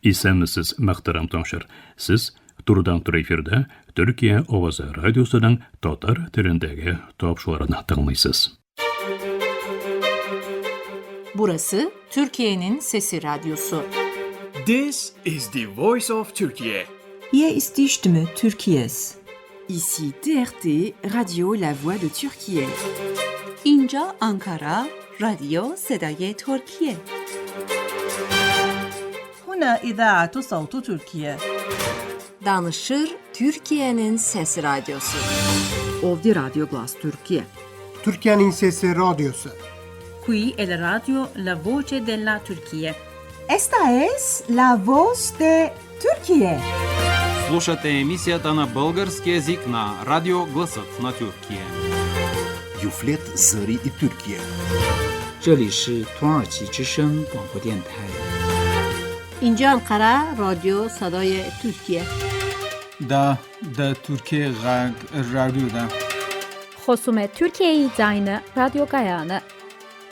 Исәнмесез, мөхтәрәм тыңлаучылар. Сез турыдан-туры эфирда Төркия авазы радиосының татар телендәге тапшыруларын тыңлыйсыз. Burası Türkiye'nin Sesi Radyosu. This is the voice of Turkey. Hier ist die Stimme Türkiye's. Ici TRT, Radio La Voix de Türkiye. اینجا آنکارا رادیو صدای ترکیه. هنا إذاعة صوت تركيا. Danışır Türkiye'nin Sesi Radyosu. Ovdi Radyo Glas Türkiye. Türkiye'nin Sesi Radyosu. Qui è la radio La Voce della Turchia. Esta es la voz de Türkiye. Слушате емисията на български език на Радио Гласът на Тюркия. Юфлет Zëri i Türkiye. 这里是土耳其之声广播电台。 اینجا انقره رادیو صدای ترکیه. دا د ترکیې غږ راډیو ده. Խոսում է Թուրքիայի ձայնը ռադիոկայանը։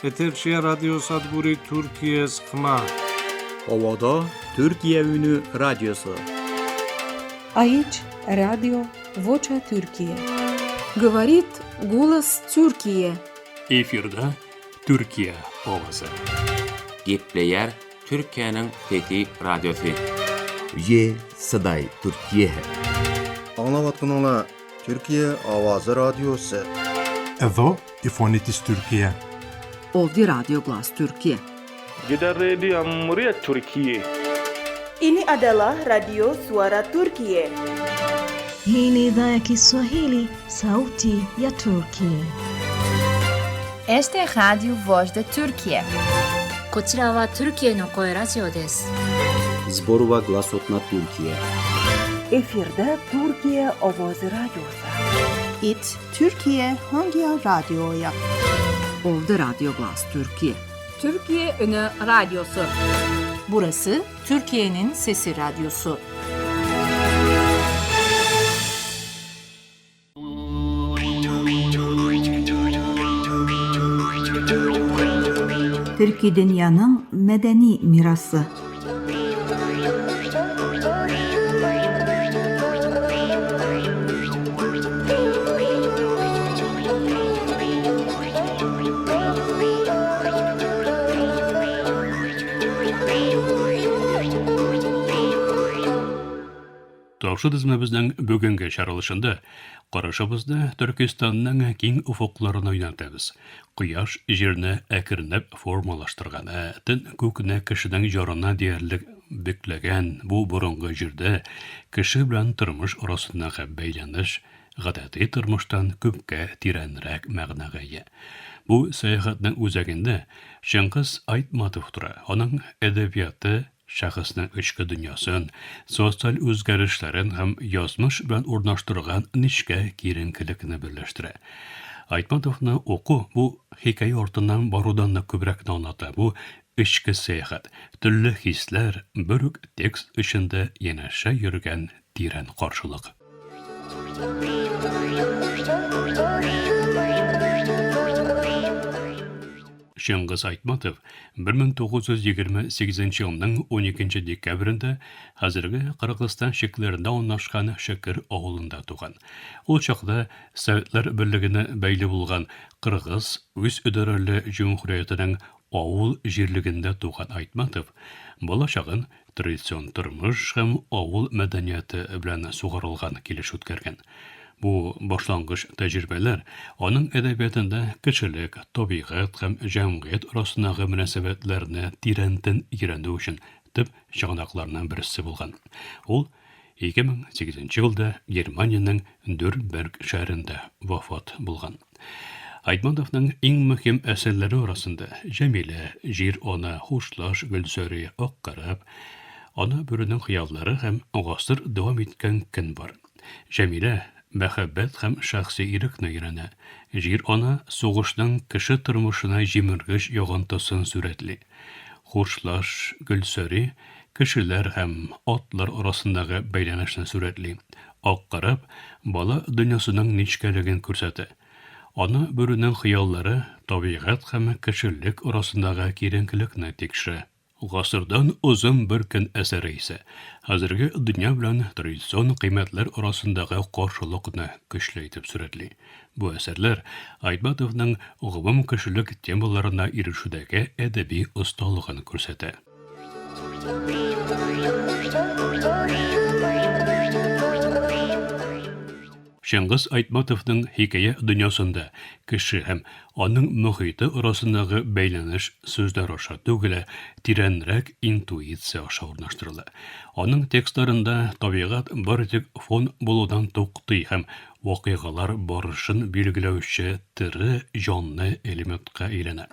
Եթերշիա ռադիոսადგուրի Թուրքիես խմա։ Ovada Türkiye Ünü Radyosu. Aici Radio Vocea Türkiye. Говорит голос Türkiye. Efirde Türkiye Owazy. Gepleýär Türkiýäniň Sesi Radiosy. Ye Saday Türkiye. Аңлаватканыңла Türkiye Owazy Radiosu. Εδώ η φωνή της Τουρκία. Ovdi Radyo Glas Türkiye. Gidan rediyon muryar Turkiyya. Ini adalah Radio Suara Turkiye. Hii ni idhaa ya Kiswahili, sauti ya Turki. Esta é Rádio Voz da Turquia. こちらはトルキエの声ラジオです。 Зборува гласот на Туркија. Efirde Türkiye Ovozi Radyosu. It Türkiye Hangi Radyoya? Ovdi Radyo Glas Türkiye. Türkiye Ünü Radyosu. Burası Türkiye'nin Sesi Radyosu. Төрки дөньяның мәдәни мирасы. Тапшы тизмәбезнең бүгенге чыгарылышында карашыбызны Төркестанның киң офыкларына юнәлтәбез. Кояш җирне әкренләп формалаштырган, ә төн күкне кешенең җанына диярлек бөкләгән бу борынгы җирдә кеше белән тормыш арасындагы бәйләнеш гадәти тормыштан күпкә тирәнрәк мәгънәгә ия. Бу сәяхәтнең үзәгендә Чыңгыз Айтматов тора. Аның әдәбияты шәхеснең эчке дөньясын, социаль үзгәрешләрен һәм язмыш белән урнаштырган нечкә киеренкелекне берләштерә. Айтматовны уку бу хикәя артыннан барудан да күбрәкне аңлата. Бу эчке сәяхәт, төрле хисләр бер үк текст эчендә янәшә йөргән тирән каршылык. Чыңгыз Айтматов 1928 елның 12 декабрендә хәзерге Кыргызстан чикләрендә урнашкан Шөкер авылында туган. Ул чакта Советлар Берлегенә бәйле булган Кыргыз үз идарәле җөмһүриятенең авыл җирлегендә туган Айтматов балачагын традицион тормыш һәм авыл мәдәнияте белән сугарылган килеш үткәргән. Бу башлангыч тәҗрибәләр аның әдәбиятында кешелек, табигать һәм җәмгыять арасындагы мөнәсәбәтләрне тирәнтен өйрәнү өчен төп чыганакларның берсе булган. Ул 2008 елда Германиянең Дюрнберг шәһәрендә вафат булган. Айтматовның иң мөһим әсәрләре арасында Җәмилә, Җир ана, Хушлаш, Гөлсәри, Ак кораб, Ана бүренең хыяллары һәм Гасыр дәвам иткән көн бар. Җәмилә мәхәббәт һәм шәхси ирекне өйрәнә. Җир ана сугышның кеше тормышына җимергеч йогынтысын сурәтли. Хушлаш, Гөлсәри кешеләр һәм атлар арасындагы бәйләнешне сурәтли. Ак кораб бала дөньясының нечкәлеген күрсәтә. Ана бүренең хыяллары табигать һәм кешелек арасындагы киеренкелекне тикшерә. Гасырдан озын бер көн әсәре исә хәзерге дөнья белән традицион кыйммәтләр арасындагы каршылыкны көчле итеп сурәтли. Бу әсәрләр Айтматовның гомумкешелек темаларына ирешүдәге әдәби осталыгын күрсәтә. Чыңгыз Айтматовның хикәя дөньясында кеше һәм аның мохите арасындагы бәйләнеш сүзләр аша түгел, ә тирәнрәк интуиция аша урнаштырыла. Аның текстларында табигать бары тик фон булудан туктый һәм вакыйгалар барышын билгеләүче тере җанлы элементка әйләнә.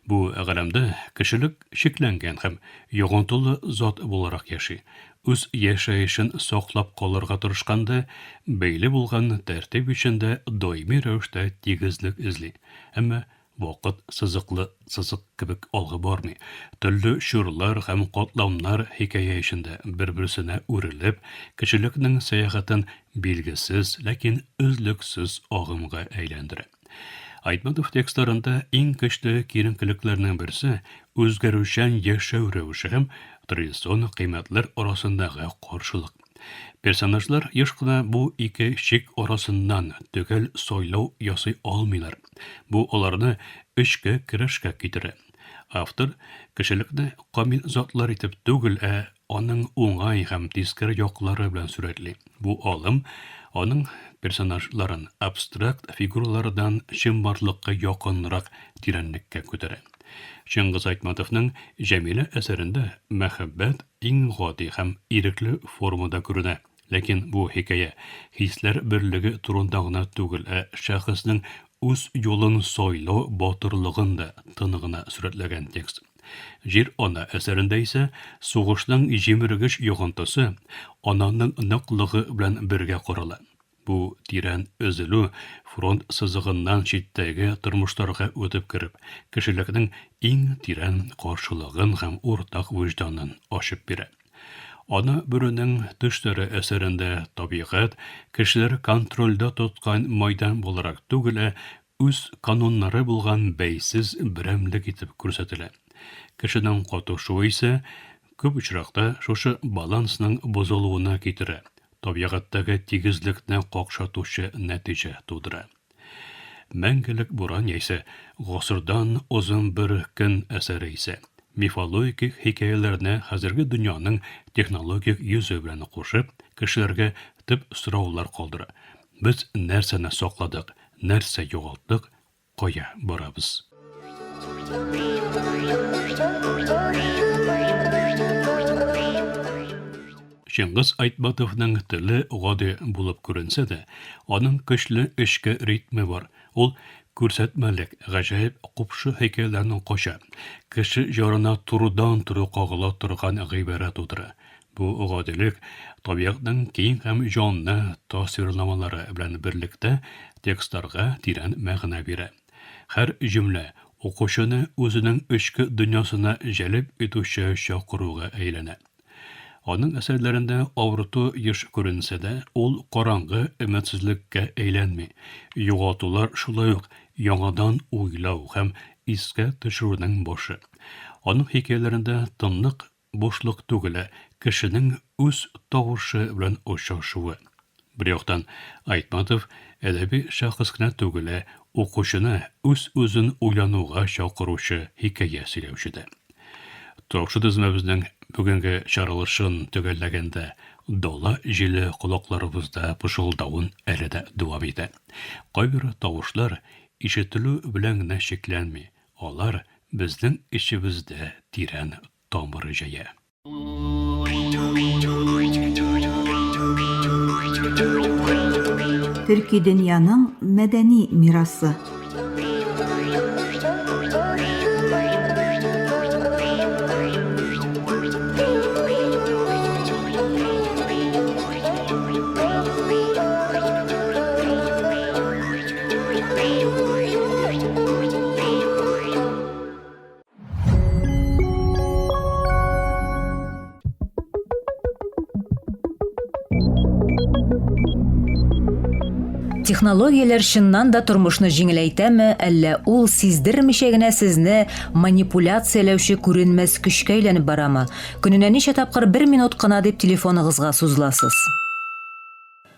Бу галәмдә кешелек чикләнгән һәм йогынтылы зат буларак яши. Үз яшәешен саклап калырга тырышканда, бәйле булган тәртип эчендә даими рәвештә тигезлек эзли. Әмма вакыт сызыклы сызык кебек алга бармый. Төрле чорлар һәм катламнар хикәя эчендә бер-берсенә үрелеп, кешелекнең сәяхәтен билгесез, ләкин өзлексез агымга әйләндерә. Айтматов текстларында иң көчле киеренкелекләрнең берсе үзгәрүчән яшәү рәвеше һәм традицион кыйммәтләр арасындагы каршылык. Персонажлар еш кына бу ике чик арасыннан төгәл сайлау ясый алмыйлар. Бу аларны эчке көрәшкә китерә. Автор кешелекне камил затлар итеп түгел, ә аның уңай һәм тискәре яклары белән сурәтли. Бу алым аның персонажларын абстракт фигуралардан чынбарлыкка якынрак тирәнлеккә күтәрә. Чыңгыз Айтматовның Җәмилә әсәрендә мәхәббәт иң гади һәм ирекле формада күренә. Ләкин бу хикәя хисләр берлеге турында гына түгел, ә шәхеснең үз юлын сайлау батырлыгын да тын гына сурәтләгән текст. Җир-ана әсәрендә исә сугышның җимергеч йогынтысы ананың ныклыгы белән бергә корыла. Бу тирән өзелү фронт сызыгыннан читтәге тормышларга үтеп кереп, кешелекнең иң тирән каршылыгын һәм уртак вөҗданын ачып бирә. Ана бүренең төшләре әсәрендә табигать кешеләр контрольдә тоткан майдан буларак түгел, ә үз кануннары булган бәйсез берәмлек итеп күрсәтелә. Кешенең катышуы исә күп очракта шушы балансның бозылуына китерә, табигатьтәге тигезлекне какшатучы нәтиҗә тудыра. Мәңгелек буран яисә Гасырдан озын бер көн әсәре исә мифологик хикәяләрне хәзерге дөньяның технологик йөзе белән кушып, кешеләргә төп сораулар калдыра. Без нәрсәне сакладык, нәрсә югалттык, кая барабыз? Чыңгыз Айтматовның теле гади булып күренсә дә, аның көчле эчке ритмы бар. Ул күрсәтмәлек, гаҗәеп купшы хикәяләрнең кача, кеше җанына турыдан-туры кагыла торган гыйбарә тудыра. Бу гадилек табигатьнең киң һәм җанлы тасвирламалары белән берлектә текстларга тирән мәгънә бирә. Һәр җөмлә укучыны үзенең эчке дөньясына җәлеп итүче чакыруга әйләнә. Аның әсәрләрендә авырту еш күренсә дә, ул караңгы өметсезлеккә әйләнми. Югалтулар шулай ук яңадан уйлау һәм искә төшерүнең башы. Аның хикәяләрендә тынлык бушлык түгел, ә кешенең үз тавышы белән очрашуы. Бер яктан, Айтматов әдәби шәхес кенә түгел, ә укучыны үз-үзен уйлануга чакыручы хикәя сөйләүче дә. Тапшы тезмәбезнең бүгенге чыгарылышын төгәлләгәндә, дала җиле колакларыбызда пышылдавын әле дә дәвам итә. Кайбер тавышлар ишетелү белән генә чикләнми, алар безнең эчебездә тирән тамыр җәя. Төрки дөньяның мәдәни мирасы. Технологияләр чыннан да тормышны җиңеләйтәме, әллә ул сиздермичә генә сезне манипуляцияләүче күренмәс көчкә әйләнеп барамы? Көненә ничә тапкыр бер минут кына дип телефоныгызга сузыласыз?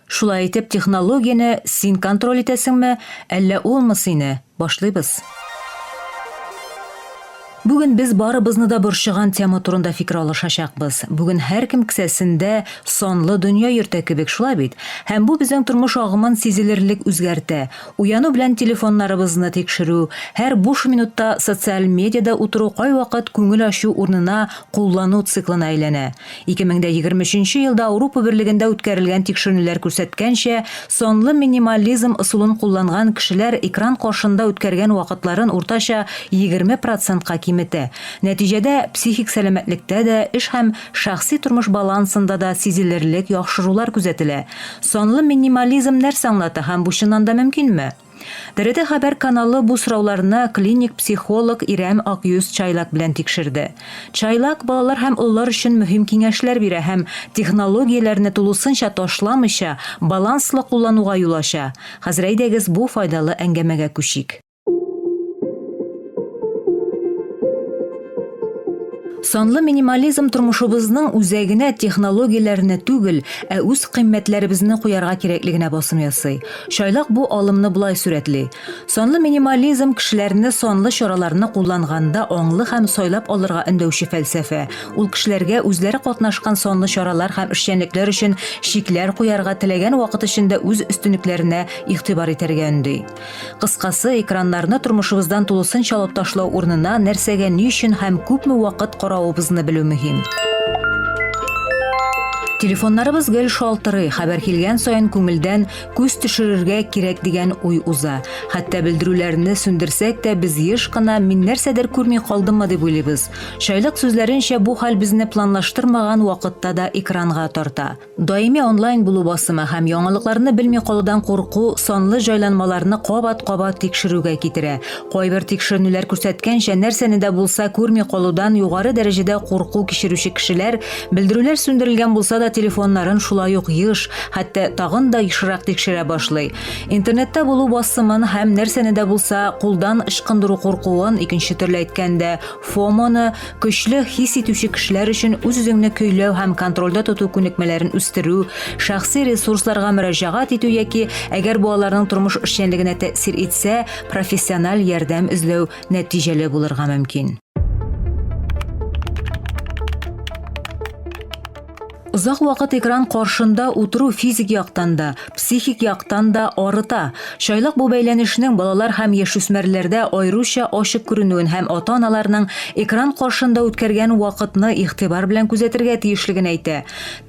Шулай итеп, технологияне син контроль итәсеңме, әллә улмы сине? Башлыйбыз. Бүген без барыбызны да борчыган тема турында фикер алышачакбыз. Бүген һәркем кесәсендә санлы дөнья йөртә кебек, шулай бит? Һәм бу безнең тормыш агымын сизелерлек үзгәртә. Уяну белән телефоннарыбызны тикшерү, һәр буш минутта социаль медиада утыру кайвакыт күңел ачу урынына куллану циклына әйләнә. 2023 нче елда Аурупа Берлегендә үткәрелгән тикшеренүләр күрсәткәнчә, санлы минимализм ысулын кулланган кешеләр экран каршында үткәргән вакытларын уртача 20 процентка киметә. Нәтиҗәдә, психик сәламәтлектә дә, эш һәм шәхси тормыш балансында да сизелерлек яхшырулар күзәтелә. Санлы минимализм нәрсә аңлата һәм бу чыннан да мөмкинме? ТРТ Хәбәр каналы бу сорауларны клиник психолог Ирәм Акйөз Чайлак белән тикшерде. Чайлак балалар һәм олылар өчен мөһим киңәшләр бирә һәм технологияләрне тулысынча ташламыйча, баланслы куллануга юл ача. Хәзер әйдәгез бу файдалы әңгәмәгә күчик. Санлы минимализм тормышыбызның үзәгенә технологияләрне түгел, ә үз кыйммәтләребезне куярга кирәклегенә басым ясый. Чайлак бу алымны болай сурәтли. Санлы минимализм кешеләрне санлы чараларны кулланганда аңлы һәм сайлап алырга өндәүче фәлсәфә. Ул кешеләргә үзләре катнашкан санлы чаралар һәм эшчәнлекләр өчен чикләр куярга, теләгән вакыт эчендә үз өстенлекләренә игътибар итәргә өнди. Кыскасы, экраннарны тормышыбыздан тулысынча алып ташлау урынына нәрсәгә ни өчен һәм күпме вакыт каравыбызны белү мөһим. Телефоннарыбыз гел шалтырый, хәбәр килгән саен күңелдән күз төшерергә кирәк дигән уй уза. Хәтта белдерүләрне сүндерсәк тә, без еш кына мин нәрсәдер күрми калдыммы дип уйлыйбыз. Чайлык сүзләренчә, бу хәл безне планлаштырмаган вакытта да экранга тарта. Даими онлайн булу басымы һәм яңалыкларны белми калудан курку санлы җайланмаларны кабат-кабат тикшерүгә китерә. Кайбер тикшеренүләр күрсәткәнчә, нәрсәне дә булса күрми калудан югары дәрәҗәдә курку кичерүче кешеләр, белдерүләр сүндерелгән булса да, телефоннарын шулай ук еш, хәтта тагын да ешрак тикшерә башлый. Интернетта булу басымын һәм нәрсәне дә булса кулдан ычкындыру куркуын, икенче төрле әйткәндә, ФОМОны, Көчле хис итүче кешеләр өчен үз-үзеңне көйләү һәм контрольдә тоту күнекмәләрен үстерү, шәхси ресурсларга мөрәҗәгать итү яки, әгәр бу аларның тормыш эшчәнлегенә тәэсир итсә, профессиональ ярдәм эзләү нәтиҗәле булырга мөмкин. Озак вакыт экран каршында утыру физик яктан да, психик яктан да арыта. Чайлак бу бәйләнешнең балалар һәм яшүсмерләрдә аеруча ачык күренүен һәм ата-аналарның экран каршында үткәргән вакытны игътибар белән күзәтергә тиешлеген әйтә.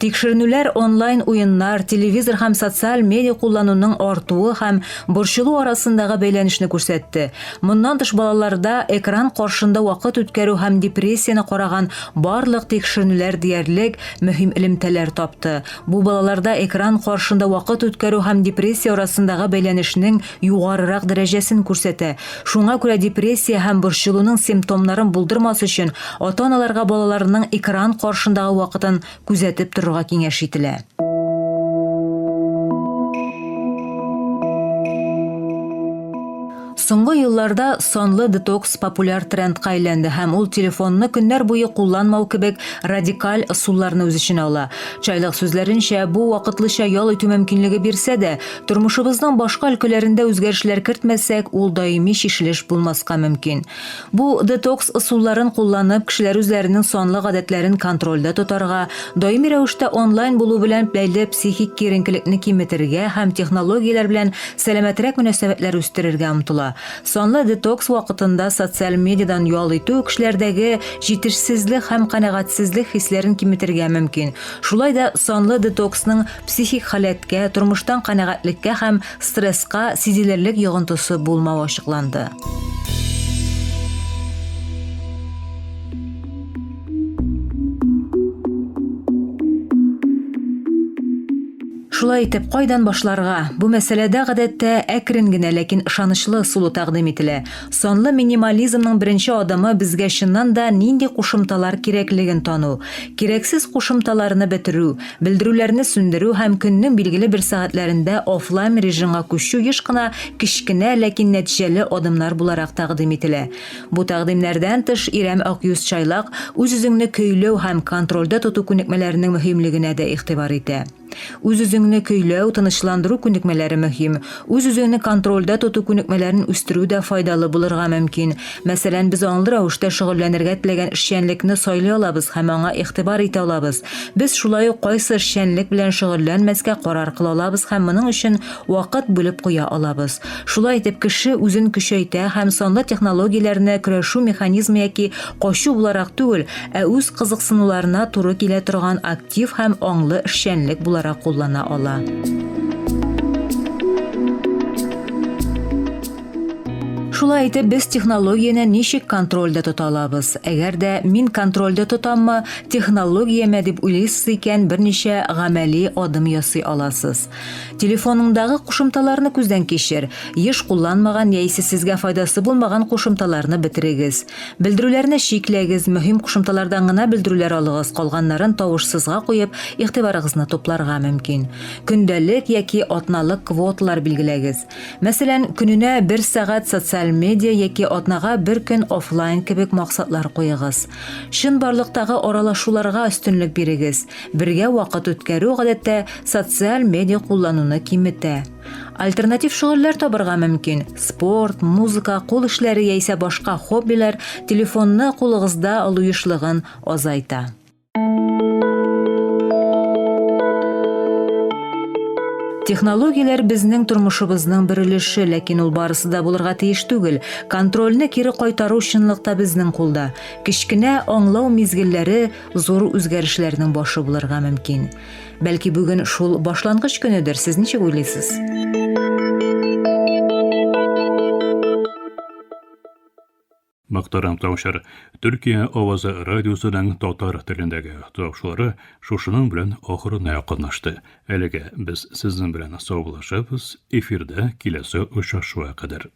Тикшеренүләр онлайн уеннар, телевизор һәм социаль медиа куллануның артуы һәм борчылу арасындагы бәйләнешне күрсәтте. Моннан тыш балаларда экран каршында вакыт үткәрү һәм депрессияне караган Барлык тикшеренүләр диярлек мөһим элемтәләр тапты. Бу балаларда экран каршында вакыт үткәрү һәм депрессия арасындагы бәйләнешнең югарырак дәрәҗәсен күрсәтә. Шуңа күрә депрессия һәм борчылуның симптомнарын булдырмас өчен ата-аналарга балаларының экран каршындагы вакытын күзәтеп торырга киңәш ителә. Соңгы елларда санлы детокс популяр трендка әйләнде һәм ул телефонны көннәр буе кулланмау кебек радикаль ысулларны үз эченә ала. Чайлык сүзләренчә, бу вакытлыча ял итү мөмкинлеге бирсә дә, тормышыбызның башка өлкәләрендә үзгәрешләр кертмәсәк, ул даими чишелеш булмаска мөмкин. Бу детокс ысулларын кулланып, кешеләр үзләренең санлы гадәтләрен контрольдә тотарга, даими рәвештә онлайн булу белән бәйле психик киеренкелекне киметергә һәм технологияләр белән сәламәтрәк мөнәсәбәтләр үстерергә омтыла. Санлы детокс вакытында социаль медиадан ял итү кешеләрдәге җитешсезлек һәм канәгатьсезлек хисләрен киметергә мөмкин. Шулай да санлы детоксның психик халәткә, тормыштан канәгатьлеккә һәм стресска сизелерлек йогынтысы булмау ачыкланды. Шулай итеп, кайдан башларга? Бу мәсьәләдә, гадәттә, әкрен генә, ләкин ышанычлы ысулы тәкъдим ителә. Санлы минимализмның беренче адымы безгә чыннан да нинди кушымталар кирәклеген тану. Кирәксез кушымталарны бетерү, белдерүләрне сүндерү һәм көннең билгеле бер сәгатьләрендә офлайн режимга күчү еш кына кечкенә, ләкин нәтиҗәле адымнар буларак тәкъдим ителә. Бу тәкъдимнәрдән тыш, Ирәм Акйөз Чайлак үз-үзеңне көйләү һәм контрольдә тоту күнекмәләренең мөһимлегенә дә игътибар итә. Үз-үзеңне көйләү, тынычландыру күнекмәләре мөһим. Үз-үзеңне контрольдә тоту күнекмәләрен үстерү дә файдалы булырга мөмкин. Мәсәлән, без аңлы рәвештә шөгыльләнергә теләгән эшчәнлекне сайлый алабыз һәм аңа игътибар итә алабыз. Без шулай ук кайсы эшчәнлек белән шөгыльләнмәскә карар кыла алабыз һәм моның өчен вакыт бүлеп куя алабыз. Шулай итеп, кеше үзен көчәйтә һәм санлы технологияләрне көрәшү механизмы яки качу буларак түгел, ә үз кызыксынуларына туры килә торган актив һәм аңлы эшчәнлек буларак куллана ала. Шулай итеп, без технологияне ничек контрольдә тота алабыз? Әгәр дә мин контрольдә тотаммы, технологияме дип уйлыйсыз икән, берничә гамәли адым ясый аласыз. Телефоныңдагы кушымталарны күздән кичер. Еш кулланмаган яисә сезгә файдасы булмаган кушымталарны бетерегез. Белдерүләрне чикләгез, мөһим кушымталардан гына белдерүләр алыгыз, калганнарын тавышсызга куеп, игътибарыгызны тупларга мөмкин. Көндәлек яки атналык квоталар билгеләгез. Мәсәлән, көненә бер сәгать социаль медиа яки атнага бер көн офлайн кебек максатлар куегыз. Чынбарлыктагы аралашуларга өстенлек бирегез. Бергә вакыт үткәрү гадәттә социаль медиа куллануны киметә. Альтернатив шөгыльләр табырга мөмкин. Спорт, музыка, кул эшләре яисә башка хоббилар телефонны кулыгызда алу ешлыгын азайта. Технологияләр безнең тормышыбызның бер өлеше, ләкин ул барысы да булырга тиеш түгел. Контрольне кире кайтару чынлыкта безнең кулда. Кечкенә аңлау мизгелләре зур үзгәрешләрнең башы булырга мөмкин. Бәлки бүген шул башлангыч көнедер, сез ничек уйлыйсыз? Мөхтәрәм тыңлаучылар, Төркия авазы радиосының татар телендәге тапшырулары шушының белән ахырына якынлашты. Әлегә без сезнең белән саубуллашабыз, эфирда киләсе очрашуга кадәр.